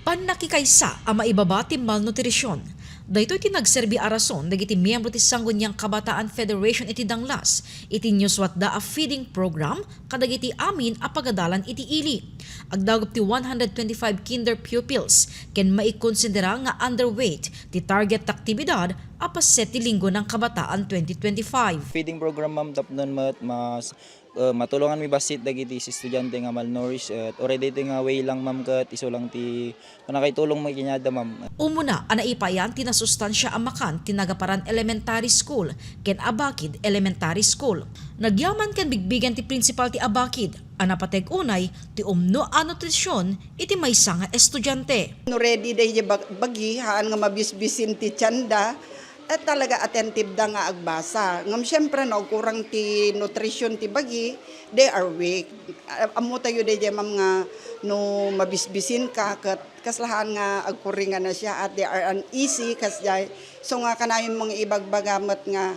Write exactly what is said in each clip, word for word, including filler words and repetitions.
Pannakikaysa a maibaba ti malnutrisyon. Daytoy ti nagserbi a rason dagiti miyembro ti Sangguniang Kabataan Federation iti Danglas iti inyuswatda a feeding program kadagiti amin a pagadalan iti ili. Agdagop ti one hundred twenty-five kinder pupils ken maikonsidera nga underweight ti target ti aktibidad a paset ti Linggo ng Kabataan twenty twenty-five. Feeding program, ma'am, tapno met mas, eh, matulongan mi bassit dagiti estudiante nga malnourished, et uray daytoy nga way lang, ma'am, ket isu lang ti pannakaitulong mi kaniada, ma'am. Umuna a naipayan ti nasustansia a makan ti Nagaparan Elementary School ken Abakid Elementary School. Nagyaman ken bigbigen ti principal ti Abakid a napateg unay ti umno a nutrisyon iti maysa nga estudiante. No ready daydiay bag-, bagi, haan nga mabisbisin ti tienda, eh, talaga attentive da nga agbasa. Ngem siyempre, no agkurang ti nutrisyon ti bagi, they are weak. Ah, ammo tayo daydiay, ma'am, nga no mabisbisin ka, ket kas lahaan nga agkuringan na siya, at they are uneasy, kasdiay. So nga kanayon mga ibagbaga met nga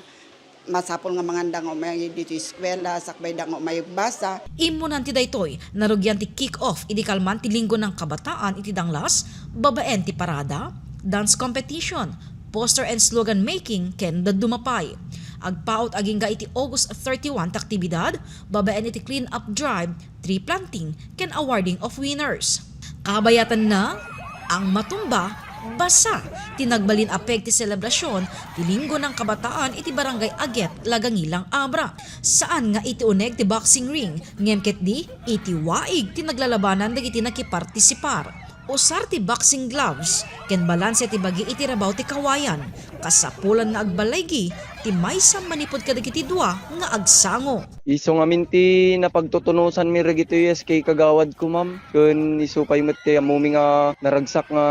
masapul nga manganda nga umay ditoy eskuela, sakbayda nga umay agbasa. Immunan ti daytoy, narugian ti kick-off idi kalman ti Linggo ng Kabataan iti Danglas, babaen ti parada, dance competition, poster and slogan making ken dadduma pay. Agpaut agingga iti August thirty-one ti aktibidad, babaen iti clean-up drive, tree planting, ken awarding of winners. Kabayatanna, ang matumba, basa ti nagbalin a peg ti selebrasyon ti Linggo ng Kabataan iti Barangay Aguet, Lagangilang, Abra. Saan nga iti uneg ti boxing ring, ngem ketdi iti waig ti naglalabanan dagiti nakipartisipar. Usar ti boxing gloves ken balanse ti bagi iti rabaw ti kawayan. Kasapulan nga agballaygi ti maysa manipud kadagiti dua nga agsango. Isu ngamin ti napagtutunosanmi dagitoy S K kagawadko, ma'am. Ken isu pay met ti ammomi nga naragsak nga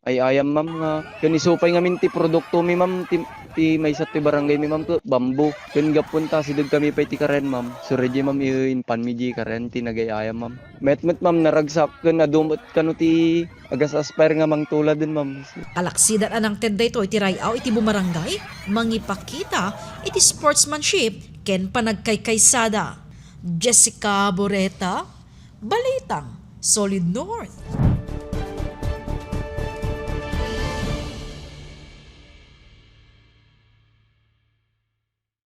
ay-ayam, ma'am, nga ken isu pay ngamin ti produktomi, ma'am, ti, ti maysa ti barangaymi, ma'am, ket bamboo. Ken gapu ta asidegkami pay ti karen, ma'am. Isu daydiay, ma'am, impanmi diay karen ti nagay-ayam, ma'am. Met met, ma'am, naragsak ken adu met kano ti agas-aspire nga mangtuladen, ma'am. Alaksidan a nangted daytoy ti ray-aw iti bumarangay, mangipakita iti sportsmanship ken panagkaykaysada. Jessica Boreta, Balitang Solid North.